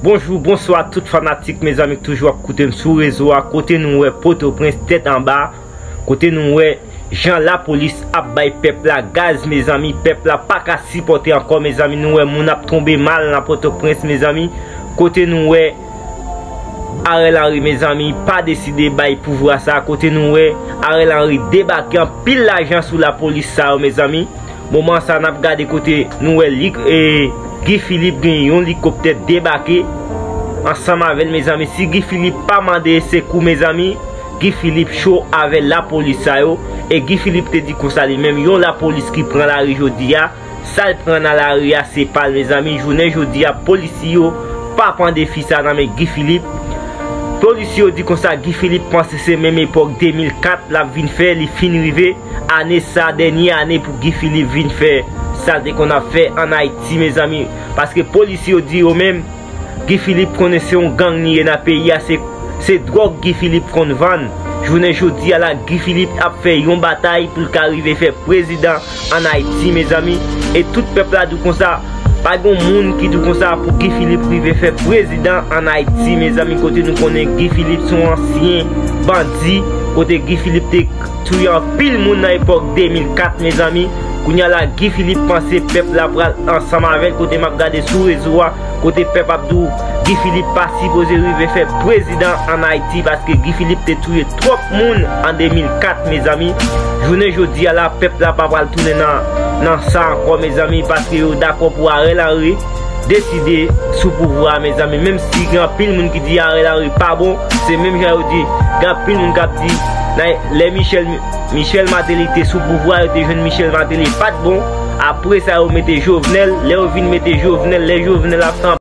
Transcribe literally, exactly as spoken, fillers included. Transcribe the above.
Bonjou, bonswa tout fanatik, mezanmi, k toujou ap koute m sou rezo a. Kote nou wè Potoprens tèt anba, kote nou wè jan lapolis ap bay pèp la gaz, mezanmi, pèp la pa ka sipòte ankò, mezanmi. Nou wè moun ap tonbe mal nan Potoprens, mezanmi. Kote nou wè Ariel Henry, mezanmi, pa deside bay pouvwa sa. Kote nou wè Ariel Henry debake anpil lajan sou lapolis sa yo, mezanmi. Moman sa n ap gade kote nou wè li, e, Guy Philippe gen yon likoptè debake ansanm avè l, mezanmi. Si Guy Philippe pa mande sekou, mezanmi, Guy Philippe cho avè lapolis sa yo. E Guy Philippe te di konsa li menm, yon lapolis ki pran lari jodi a, sa l pran nan lari a se pa l, mezanmi. Jounen jodi a, polisye yo pa pran defi sa nan men Guy Philippe. Polisye yo di konsa Guy Philippe panse se menm epòk de mil kat l ap vin fè, li fin rive. Ane sa, dènye ane pou Guy Philippe vin fè sa l te konn ap fè ann Ayiti, mezanmi. Paske polisye yo di yo menm, Guy Philippe konnen se yon gang li ye nan peyi a, se, se dwòg Guy Philippe konn vann. Jounen jodi a la, Guy Philippe ap fè yon batay pou l ka rive fè prezidan ann Ayiti, mezanmi. E tout pèp la di w konsa, pa gen moun ki di w konsa pou Guy Philippe rive fè prezidan ann Ayiti, mezanmi, kote nou konnen Guy Philippe se yon ansyen bandi, kote Guy Philippe te touye anpil moun nan epòk de mil kat, mezanmi. Kounye a la, Guy Philippe panse pèp la pral ansanm avè l, kote m ap gade sou rezo a, kote pèp ap di w Guy Philippe pa sipoze rive fè prezidan ann Ayiti, paske Guy Philippe te touye twòp moun an de mil kat, mezanmi. Jounen jodi a la, pèp la pa pral tounen nan, nan sa ankò, mezanmi, paske yo dakò pou Ariel Henry deside sou pouvwa a, mezanmi. Menm si gen anpil moun ki di Ariel Henry pa bon, se menm jan yo di, gen anpil moun k ap di, nan, lè Michel, Michel Martelly te sou pouvwa, yo te jwenn Michel Martelly pa t bon. Apre sa, yo mete Jovenel. Lè yo vin mete Jovenel, lè Jovenel ap